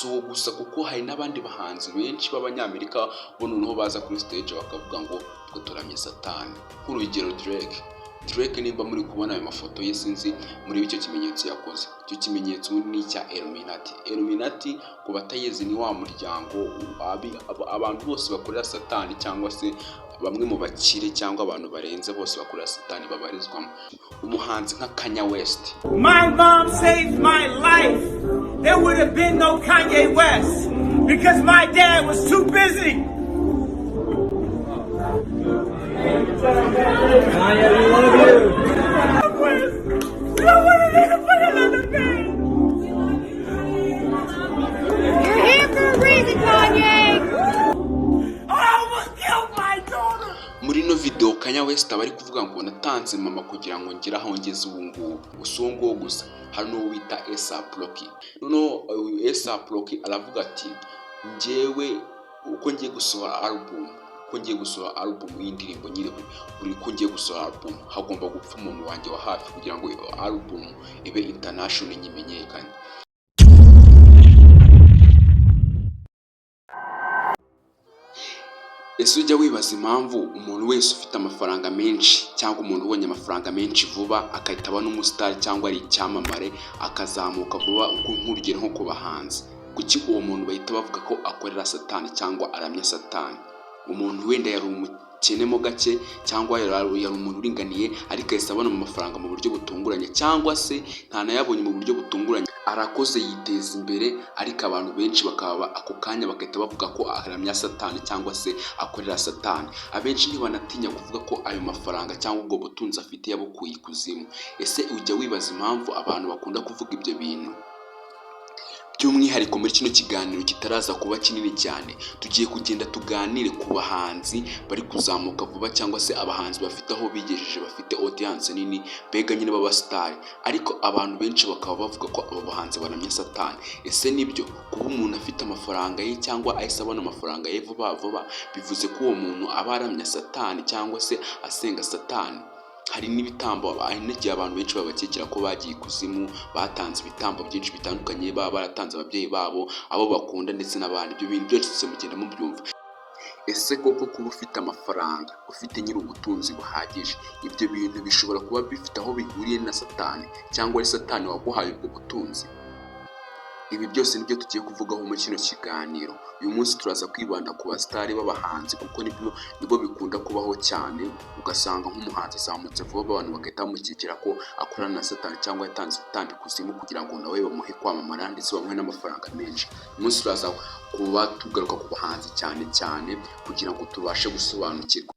Si uwo gusa, kuko hari n'abandi bahanzi benshi b'Abanyamerika bo noneho baza kuri stage bakavuga ngo twe turamye Satani. Nk'urugero Drake. Drake, nimba muri kubona ayo mafoto ye, sinzi muri icyo kimenyetso yakoze. Icyo kimenyetso ubundi ni icya Illuminati. Illuminati, ku batayizi, ni wa muryango abantu bose bakorera Satani, cyangwa se bamwe mu bakire cyangwa abantu barenze bose bakorera Satani babarizwamo. Umuhanzi nka Kanye West. My mom saved my life. There would have been no Kanye West because my dad was too busy. Kanye, we love you. We don't want a nigga put another man. You're here for a reason, Kanye! I almost killed my daughter. Muri ino video Kanye West aba ari kuvuga ngo natanze mama kugira ngo ngere aho ngeze ubu ngubu. Si uwo nguwo gusa, hari n'uwo wita A$AP Rocky. Noneho uyu A$AP Rocky aravuga ati njyewe uko ngiye gusohora album, uko ngiye gusohora album y'indirimbo nyine, buri uko ngiye gusohora album hagomba gupfa umuntu wanjye wa hafi kugira ngo iyo album ibe international, imenyekane. Ese ujya wibaza impamvu umuntu wese ufite amafaranga menshi, cyangwa umuntu ubonye amafaranga menshi vuba, agahita aba n'umusitari cyangwa ari icyamamare, akazamuka vuba, nk'urugero nko ku bahanzi, kuki uwo muntu bahita bavuga ko akorera Satani cyangwa aramya Satani? Umuntu wenda yari umukene mo gake, cyangwa yari umuntu uringaniye, ariko ahise abona amafaranga mu buryo butunguranye, cyangwa se ntanayabonye mu buryo butunguranye, arakoze yiteza imbere, ariko abantu benshi bakaba ako kanya bagahita bavuga ko aramya Satani cyangwa se akorera Satani. Abenshi ntibanatinya kuvuga ko ayo mafaranga cyangwa ubwo butunzi afite yabukuye ikuzimu. Ese ujya wibaza impamvu abantu bakunda kuvuga ibyo bintu? By'umwihariko muri kino kiganiro kitaraza kuba kinini cyane, tugiye kugenda tuganire ku bahanzi bari kuzamuka vuba, cyangwa se abahanzi bafite aho bigejeje, bafite audience nini, mbega nyine b'abasitari, ariko abantu benshi bakaba bavuga ko abo bahanzi baramya Satani. Ese nibyo, kuba umuntu afite amafaranga ye cyangwa ahise abona amafaranga ye vuba vuba bivuze ko uwo muntu aba aramya Satani cyangwa se asenga Satani? Hari n'ibitambo, hari n'igihe abantu benshi babakekera ko bagiye ikuzimu, batanze ibitambo byinshi bitandukanye, baba baratanze ababyeyi babo, abo bakunda ndetse n'abandi. Ibyo bintu byose mugenda mubyumva. Ese koko kuba ufite amafaranga, ufite nyiri ubutunzi buhagije, ibyo bintu bishobora kuba bifite aho bihuriye na Satani, cyangwa ari Satani waguhaye ubwo butunzi? Ibi byose nibyo tugiye kuvugaho muri kino kiganiro. Uyu munsi turaza kwibanda ku basitari b'abahanzi, kuko nibwo bikunda kubaho cyane, ugasanga nk'umuhanzi azamutse vuba, abantu bagahita bamukekera ko akorana na Satani cyangwa yatanze ibitambo ikuzimu kugira ngo nawe bamuhe kwamamara ndetse bamuhe n'amafaranga menshi. Uyu munsi turaza kuba tugaruka ku bahanzi cyane cyane kugira ngo tubashe gusobanukirwa.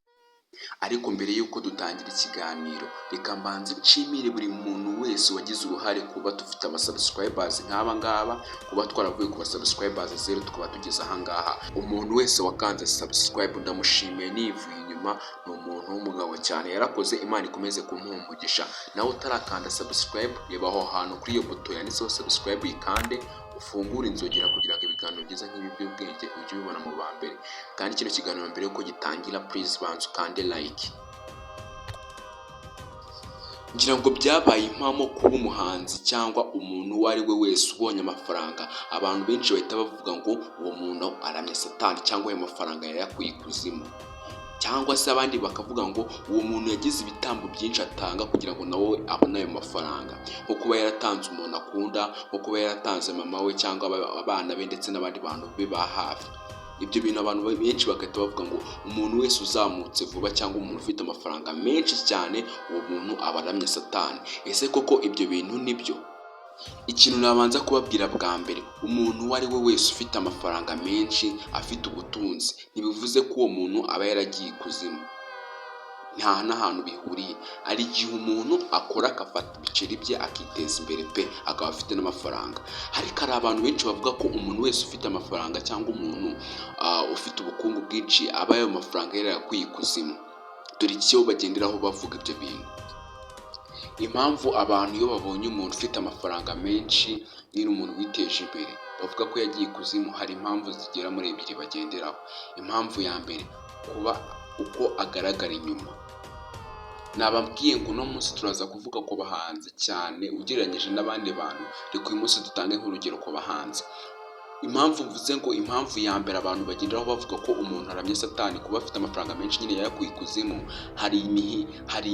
Ariko mbere y'uko dutangira ikiganiro, reka mbanze nshimire buri muntu wese wagize uruhare kuba dufite abasubscribers nk'aba ngaba, kuba twaravuye ku basubscribers zero tukaba tugeze aha ngaha. Umuntu wese wakanze subscribe ndamushimiye nivuye inyuma, ni umuntu w'umugabo cyane, yarakoze, Imana ikomeze kumuha umugisha. Nawe utarakanda subscribe, reba aho hantu kuri iyo buto yanditseho subscribe, uyikande, ufungure inzogera kugira ngo ibiganiro byiza nk'ibi by'ubwenge ujye ubibona mu ba mbere. Kandi kino kiganiro mbere yuko gitangira, please banza ukande like. Ngira ngo byabaye impamo, kuba umuhanzi cyangwa umuntu uwo ari we wese ubonye amafaranga, abantu benshi bahita bavuga ngo uwo muntu aramya Satani, cyangwa ayo mafaranga yayakuye ikuzimu, cyangwa se abandi bakavuga ngo uwo muntu yagize ibitambo byinshi atanga kugira ngo nawe abone ayo mafaranga, nko kuba yaratanze umuntu akunda, nko kuba yaratanze mama we cyangwa abana be ndetse n'abandi bantu be ba hafi. Ibyo bintu abantu benshi bagahita bavuga ngo umuntu wese uzamutse vuba cyangwa umuntu ufite amafaranga menshi cyane, uwo muntu aba aramya Satani. Ese koko ibyo bintu nibyo? Ikintu nabanza kubabwira bwa mbere, umuntu uwo ari we wese ufite amafaranga menshi, afite ubutunzi, ntibivuze ko uwo muntu aba yaragiye ikuzimu, nta n'ahantu bihuriye. Hari igihe umuntu akora agafata ibiceri bye akiteza imbere pe, akaba afite n'amafaranga. Ariko hari abantu benshi bavuga ko umuntu wese ufite amafaranga cyangwa umuntu ufite ubukungu bwinshi aba ayo mafaranga yarayakuye ikuzimu. Dore icyo bagenderaho bavuga ibyo bintu. Impamvu abantu iyo babonye umuntu ufite amafaranga menshi, nyine umuntu witeje imbere, bavuga ko yagiye ikuzimu, hari impamvu zigera muri ebyiri bagenderaho. Impamvu ya mbere, kuba uko agaragara inyuma. Nababwiye ngo uno munsi turaza kuvuga ku bahanzi cyane ugereranyije n'abandi bantu, reka uyu munsi dutange nk'urugero ku bahanzi. Impamvu mvuze ngo impamvu ya mbere abantu bagenderaho bavuga ko umuntu aramya Satani kuba afite amafaranga menshi nyine yayakuye ikuzimu, hari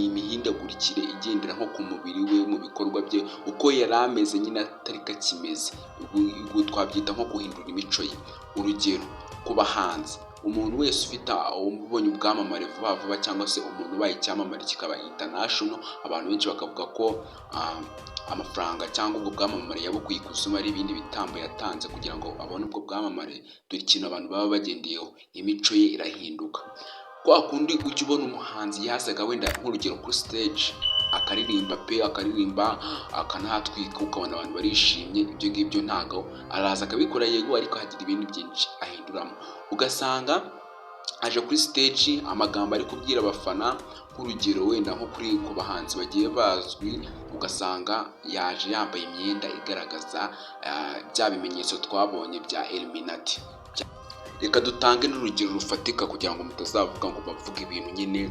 imihindagurikire igendera nko ku mubiri we, mu bikorwa bye, uko yari ameze nyine atari kakimeze. Ubwo twabyita nko guhindura imico ye. Urugero ku bahanzi, umuntu wese ufite ubonye ubwamamare vuba vuba cyangwa se umuntu ubaye icyamamare kikaba international, abantu benshi bakavuga ko amafaranga cyangwa ubwo bwamamare yabukuye ikuzimu, ari ibindi bitambo yatanze kugira ngo abone ubwo bwamamare. Dore ikintu abantu baba bagendeyeho: imico ye irahinduka. Kwa kundi ujya ubona umuhanzi yazaga wenda nk'urugero kuri stage akaririmba pe, akaririmba akanahatwika, ukabona abantu barishimye, ibyo ngibyo ntago araza akabikora, yego, ariko hagira ibindi byinshi ahinduramo. Ugasanga aje kuri stage, amagambo ari kubwira abafana, nk'urugero wenda nko kuri ku bahanzi bagiye bazwi, ugasanga yaje yambaye imyenda igaragaza bya bimenyetso twabonye bya Illuminati. Reka dutange n'urugero rufatika kugira ngo mutazavuga ngo bavuge ibintu nyine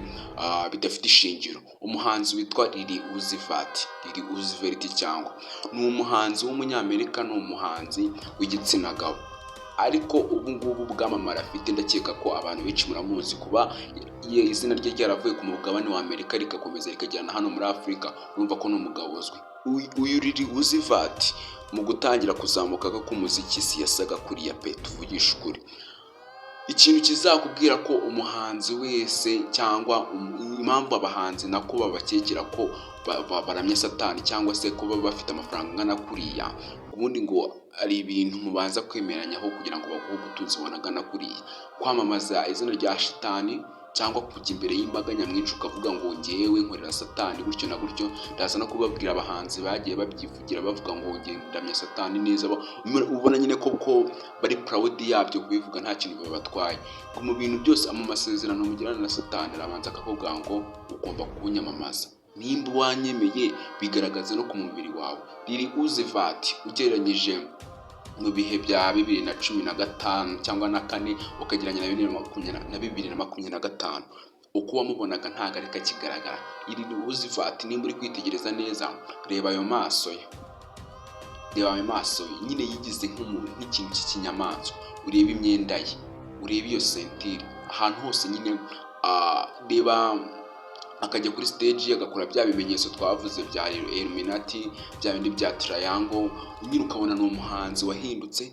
bidafite ishingiro. Umuhanzi witwa Lil Uzi Vert, Lil Uzi Vert cyangwa ni umuhanzi w'Umunyamerika, ni umuhanzi w'igitsina gabo, ariko ubu ngubu bwamamare afite, ndakeka ko abantu benshi muramuzi, kuba izina rye ryaravuye ku mugabane wa Amerika rikakomeza rikagera hano muri Afurika, urumva ko ni umugabo uzwi. Uyu Lil Uzi Vert mu gutangira kuzamuka kwe k'umuziki si yasaga kuriya pe, tuvugishe ukuri. Ikintu kizakubwira ko umuhanzi wese cyangwa impamvu abahanzi nako babakekera ko baramya Satani cyangwa se kuba bafite amafaranga angana kuriya, ubundi ngo ari ibintu mubanza kwemeranyaho kugira ngo baguhe ubutunzi angana kuriya: kwamamaza izina rya shitani cyangwa kujya imbere y'imbaga nyamwinshi ukavuga ngo ngewe nkorera Satani gutyo na gutyo. Ndaza no kubabwira abahanzi bagiye babyivugira bavuga ngo nge ndamya Satani neza, ubona nyine ko bari proud yabyo, kubivuga nta kintu bibatwaye. Mu bintu byose, mu masezerano mugirana na Satani, arabanza akakubwira ngo ugomba kunyamamaza, nimba wanyemeye bigaragaza no ku mubiri wawe. Lil Uzi Vert, ugereranyije mu bihe bya 2015 cyangwa na kane, ukagereranya na 2025, uko wamubonaga ntabwo ariko akigaragara. Lil Uzi Vert, nimba uri kwitegereza neza, reba ayo maso ye, reba ayo maso ye nyine, yigize nk'umuntu, nk'ikintu cy'ikinyamaswa. Urebe imyenda ye, urebe iyo ceinture, ahantu hose nyine, reba akajya kuri stage agakora bya bimenyetso twavuze bya Illuminati, bya bindi bya triangle nyine, ukabona ni umuhanzi wahindutse.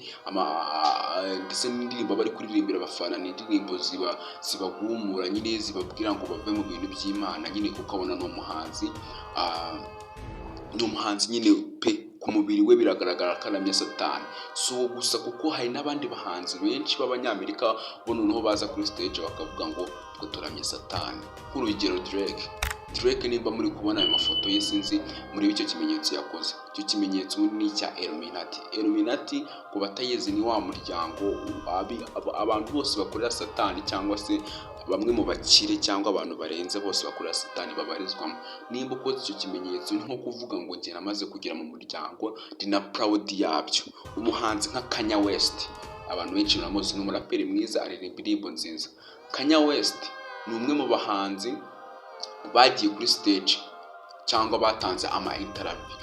Ndetse n'indirimbo bari kuririmbira abafana ni indirimbo ziba zibagumura nyine, zibabwira ngo bave mu bintu by'Imana nyine, ukabona ni umuhanzi nyine pe, ku mubiri we biragaragara ko aramya Satani. Si uwo gusa, kuko hari n'abandi bahanzi benshi b'Abanyamerika bo noneho baza kuri stage bakavuga ngo twe turamya Satani. Nk'urugero Drake. Drake, nimba muri kubona ayo mafoto ye, sinzi, muri icyo kimenyetso yakoze, icyo kimenyetso ubundi ni icya Illuminati. Illuminati ku batayizi ni wa muryango abantu bose bakorera Satani cyangwa se bamwe mu bakire cyangwa abantu barenze bose bakorera Satani babarizwamo. Nimba ukoze icyo kimenyetso, ni nko kuvuga ngo njye namaze kugera mu muryango, ndi na proud yabyo. Umuhanzi nka Kanye West, abantu benshi baramuzi, ni umuraperi mwiza, aririmba indirimbo nziza. Kanye West ni umwe mu bahanzi bagiye kuri stage cyangwa batanze ama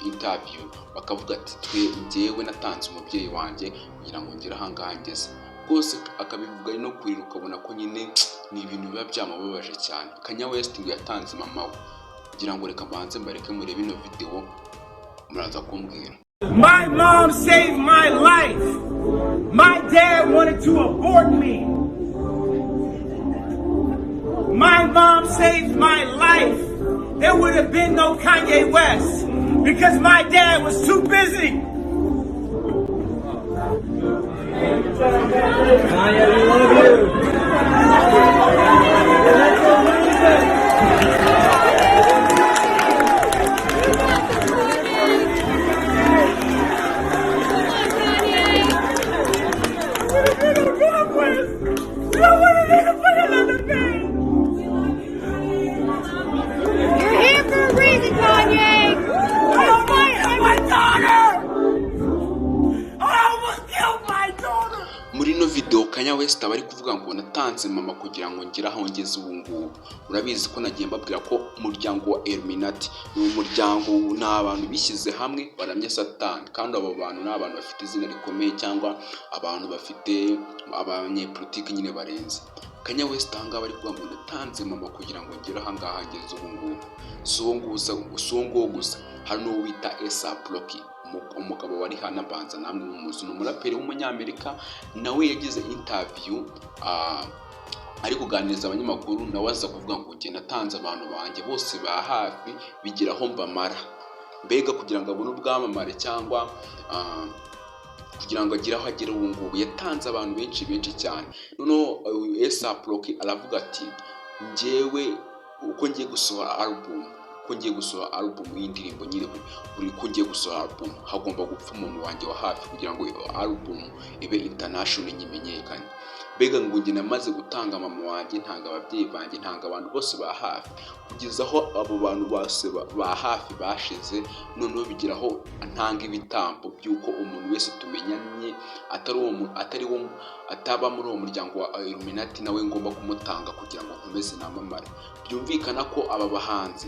interview bakavuga ati twe, njyewe natanze umubyeyi wanjye kugira ngo ngere ahangaha ngeze. Rwose akabivuga ari no kurira, ukabona ko nyine ni ibintu biba byamubabaje cyane. Kanye West ngo yatanze mama we kugira ngo, reka mbanze mbareke murebe ino video, muraza kumbwira. My mom saved my life. My dad wanted to abort me. My mom saved my life. There would have been no Kanye West because my dad was too busy. Kanye, we love you. Come on, Kanye. Would have been no Conquest. We don't want a nigga put another man. You're here for a reason, Kanye. I don't want my daughter. Muri ino video Kanye West aba ari kuvuga ngo natanze mama kugira ngo ngere aho ngeze ubu ngubu. Murabizi ko nagiye mbabwira ko umuryango wa Illuminati ni umuryango, ni abantu bishyize hamwe baramya Satani, kandi abo bantu ni abantu bafite izina rikomeye cyangwa abantu bafite abanyepolitiki nyine barenze. Kanye West aha ngaha bari kuvuga ngo natanze mama kugira ngo ngere aha ngaha ngeze ubu ngubu. Si uwo nguwo gusa, hari n'uwo bita A$AP Rocky, umugabo wa Rihanna, mbanza namwe mumuzi, ni umuraperi w'umunyamerika. Nawe yagize interview ari kuganiriza abanyamakuru, nawe aza kuvuga ngo njye natanze abantu banjye bose ba hafi bigira aho mbamara. Mbega kugira ngo abone ubwamamare cyangwa kugira ngo agire aho agera ubu ngubu, yatanze abantu benshi benshi cyane. Noneho A$AP Rocky aravuga ati njyewe uko ngiye gusohora album, uko ngiye gusohora album y'indirimbo nyine, buri uko ngiye gusohora album hagomba gupfa umuntu wanjye wa hafi kugira ngo iyo album ibe international, imenyekane. Mbega ngo njye namaze gutanga mama wanjye, ntanga ababyeyi banjye, ntanga abantu bose ba hafi, kugeza aho abo bantu bose ba hafi bashize. Noneho bigeraho ntanga ibitambo by'uko umuntu wese tumenyanye atari uwo atari wo, ataba muri uwo muryango wa Illuminati, nawe ngomba kumutanga kugira ngo nkomeze namamare. Byumvikana ko aba bahanzi,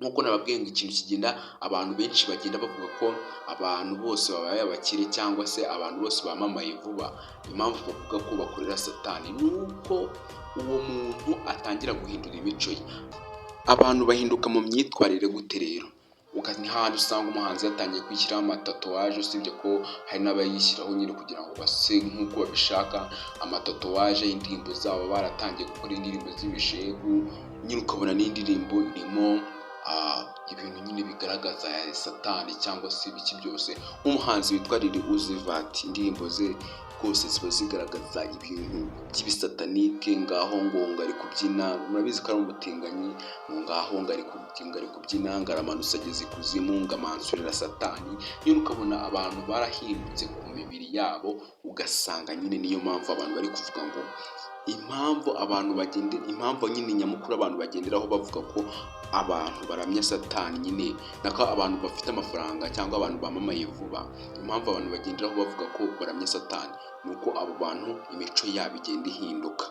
nk'uko nababwiye ngo ikintu kigenda, abantu benshi bagenda bavuga ko abantu bose babaye abakire cyangwa se abantu bose bamamaye vuba, impamvu bavuga ko bakorera Satani ni uko uwo muntu atangira guhindura imico ye. Abantu bahinduka mu myitwarire gute rero? Ni hahandi usanga umuhanzi yatangiye kwishyiraho amatatouage, usibye ko hari n'abayishyiraho nyine kugira ngo base nk'uko babishaka, amatatouage, indirimbo zabo baratangiye gukora indirimbo z'ibishegu nyine, ukabona n'indirimbo irimo ibintu nyine bigaragaza Satani cyangwa se ibiki byose. Nk'umuhanzi witwa Lil Uzi Vert, indirimbo ze rwose ziba zigaragaza ibintu by'ibisatanike. Ngaho ngo ari kubyina, murabizi ko ari umutinganyi, ngo ngaho ngo ari kubyina, ngo aramanutse ageze ikuzimu, ngo amansurira Satani nyine. Ukabona abantu barahindutse ku mibiri yabo, ugasanga nyine niyo mpamvu abantu bari kuvuga ngo impamvu abantu bagende, impamvu nyine nyamukuru abantu bagenderaho bavuga ko abantu baramya Satani nyine, nako abantu bafite amafaranga cyangwa abantu bamamaye vuba, impamvu abantu bagenderaho bavuga ko baramya Satani ni uko abo bantu imico yabo igenda ihinduka.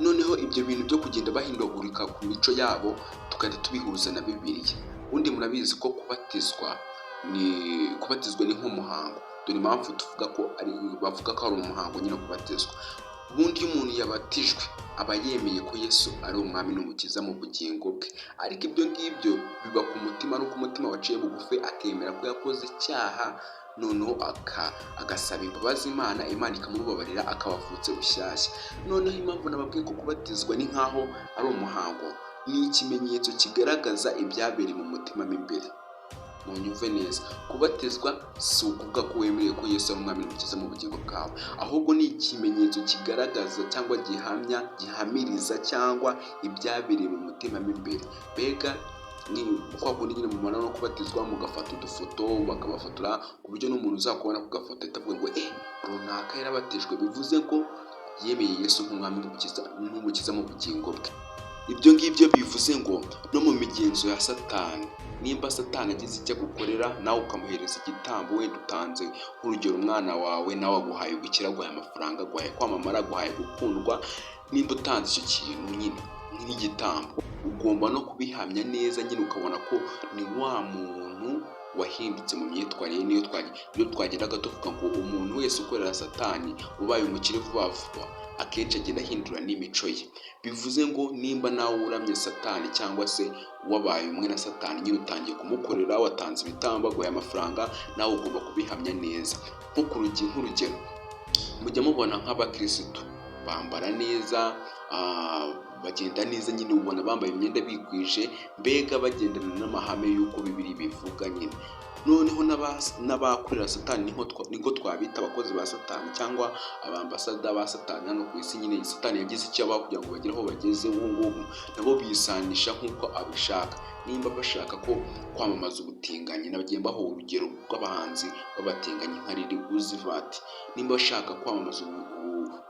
Noneho ibyo bintu byo kugenda bahindagurika ku mico yabo tukajya tubihuza na Bibiliya. Ubundi murabizi ko kubatizwa ni nk'umuhango. Dore impamvu tuvuga ko ari, bavuga ko ari umuhango nyine kubatizwa. Ubundi iyo umuntu yabatijwe aba yemeye ko Yesu ari umwami n'umukiza mu bugingo bwe, ariko ibyo ngibyo biba ku mutima, nuko umutima waciye bugufi akemera ko yakoze icyaha, noneho agasaba imbabazi Imana, Imana ikamubabarira, akaba avutse bushyashya. Noneho impamvu nababwiye ko kubatizwa ni nk'aho ari umuhango, ni ikimenyetso kigaragaza ibyabereye mu mutima mo imbere. Munyumve neza, kubatizwa si ukuvuga ko wemereye ko Yesu ari umwami n'umukiza mu bugingo bwawe, ahubwo ni ikimenyetso kigaragaza cyangwa gihamya, gihamiriza cyangwa ibyabereye mu mutima mo imbere. Mbega ni kwa kundi nyine mumara no kubatizwa mugafata udufoto, bakabafotora ku buryo n'umuntu uzakubona ku gafoto ahita avuga ngo eh, runaka yarabatijwe, bivuze ko yemeye Yesu nk'umwami n'umukiza mu bugingo bwe. Ibyo ngibyo bivuze ngo no mu migenzo ya Satani, nimba Satani agize icyo agukorera nawe ukamuhereza igitambo, wenda utanze nk'urugero umwana wawe, nawe aguhaye ubukire, aguhaye amafaranga, aguhaye kwamamara, aguhaye gukundwa, nimba utanze icyo kintu nyine nk'igitambo, ugomba no kubihamya neza nyine, ukabona ko ni wa muntu wahindutse mu myitwarire. Niyo twagendaga tuvuga ngo umuntu wese ukorera Satani ubaye umukire vuba vuba, akenshi agenda ahindura n'imico ye. Bivuze ngo nimba nawe uramye Satani cyangwa se wabaye umwe na Satani nyine, utangiye kumukorera, watanze ibitambo, aguhaye amafaranga, nawe ugomba kubihamya neza. Nko ku nk'urugero mujya mubona nk'abakirisitu bambara neza, bagenda neza nyine, ubona bambaye imyenda bikwije, mbega bagendana n'amahame y'uko Bibiliya bivuga nyine. Noneho n'abakorera Satani, niko twabita abakozi ba Satani cyangwa abambasada ba Satani hano ku isi nyine, Satani yagize icyo abaha kugira ngo bagere aho bageze ubu ngubu, nabo bisanisha nk'uko abishaka. Nimba bashaka ko kwamamaza ubutinganyi, nabagiye mbaha urugero rw'abahanzi b'abatinganyi nka Lil Uzi Vert, nimba bashaka kwamamaza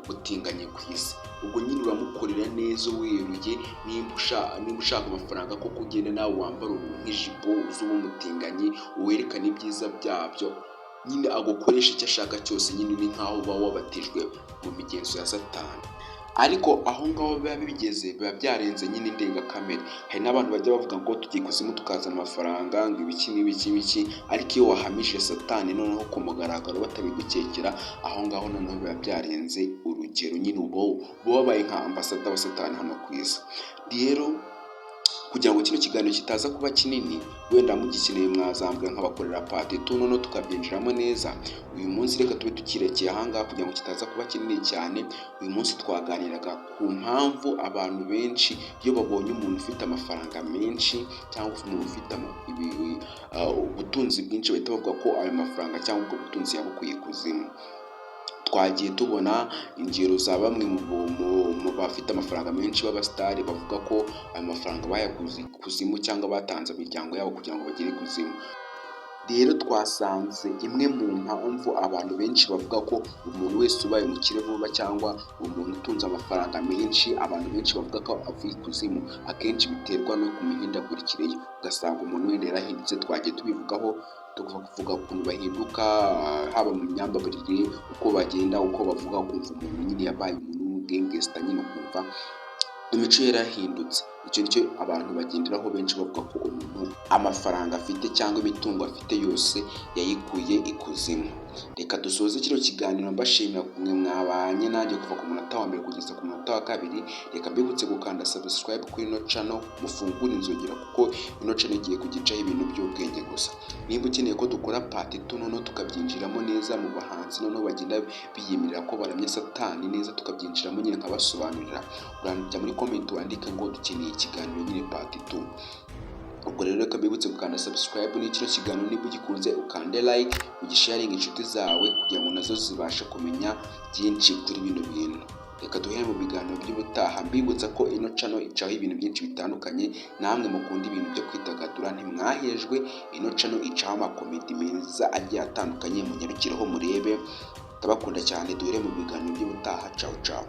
ubutinganyi ku isi, ubwo nyine uramukorera neza weruye. Nimba ushaka amafaranga koko, ugende nawe wambara nk'ijipo uze ube umutinganyi, werekane ibyiza byabyo. Nyine agukoresha icyo ashaka cyose. Nyine ni nk'aho uba wabatijwe mu migenzo ya Satani. Ariko aho ngaho biba bigeze, biba byarenze nyine indengakamere. Hari n'abantu bajya bavuga ngo tugiye ikuzimu tukazana amafaranga, ngo ibiki n'ibiki n'ibiki. Ariko iyo wahamije Satani noneho ku mugaragaro batabigukekera, aho ngaho noneho biba byarenze urugero. Nyine uba wabaye nka ambassador wa Satani hano ku isi. Rero kugira ngo kino kiganiro kitaza kuba kinini, wenda mugikeneye mwazambwira nkabakorera part 2, noneho tukabyinjiramo neza. Uyu munsi reka tube tukirekeye ahangaha kugira ngo kitaza kuba kinini cyane. Uyu munsi twaganiraga ku mpamvu abantu benshi iyo babonye umuntu ufite amafaranga menshi cyangwa umuntu ufite ubutunzi bwinshi, bahita bavuga ko ayo mafaranga cyangwa ubwo butunzi yabukuye ikuzimu. Twagiye tubona ingero za bamwe mu bafite amafaranga menshi b'abasitari bavuga ko ayo mafaranga bayakuze ikuzimu cyangwa batanze imiryango yabo kugira ngo bagere ikuzimu. Rero twasanze imwe mu mpamvu abantu benshi bavuga ko umuntu wese ubaye umukire vuba cyangwa umuntu utunze amafaranga menshi, abantu benshi bavuga ko avuye ikuzimu, akenshi biterwa no ku mihindagurikire ye, ugasanga umuntu wenda yarahindutse. Twagiye tubivugaho, tukavuga ukuntu bahinduka, haba mu myambarire, uko bagenda, uko bavuga, ukumva umuntu nyine yabaye umuntu w'umugangster nyine, ukumva imico ye yarahindutse. Icyo nicyo abantu bagenderaho benshi bavuga ko umuntu amafaranga afite cyangwa imitungo afite yose yayikuye ikuzimu. Reka dusoze kino kiganiro mbashimira mwe mwabanye nanjye kuva ku munota wa mbere kugeza ku munota wa kabiri. Reka mbibutse gukanda subscribe kuri ino channel, mufungure inzogera, kuko ino channel igiye kugicaho ibintu by'ubwenge gusa. Niba ukeneye ko dukora part 2, noneho tukabyinjiramo neza mu bahanzi, noneho bagenda biyemerera ko baramya Satani neza, tukabyinjiramo nyine nkabasobanurira, urajya muri comment wandike ngo dukeneye ikiganiro nyine part 2. Ubwo rero reka mbibutse gukanda subscribe, ni kino kiganiro niba ugikunze ukande like, ugisharinge inshuti zawe kugira ngo nazo zibashe kumenya byinshi kuri bino bintu. Reka duhere mu biganiro by'ubutaha. Mbibutsa ko ino channel icaho ibintu byinshi bitandukanye. Namwe mukunda ibintu byo kwidagadura, ntimwahejwe. Ino channel icaho amacomedy meza agiye atandukanye, munyarukireho murebe. Ndabakunda cyane, duhere mu biganiro by'ubutaha. Ciao ciao.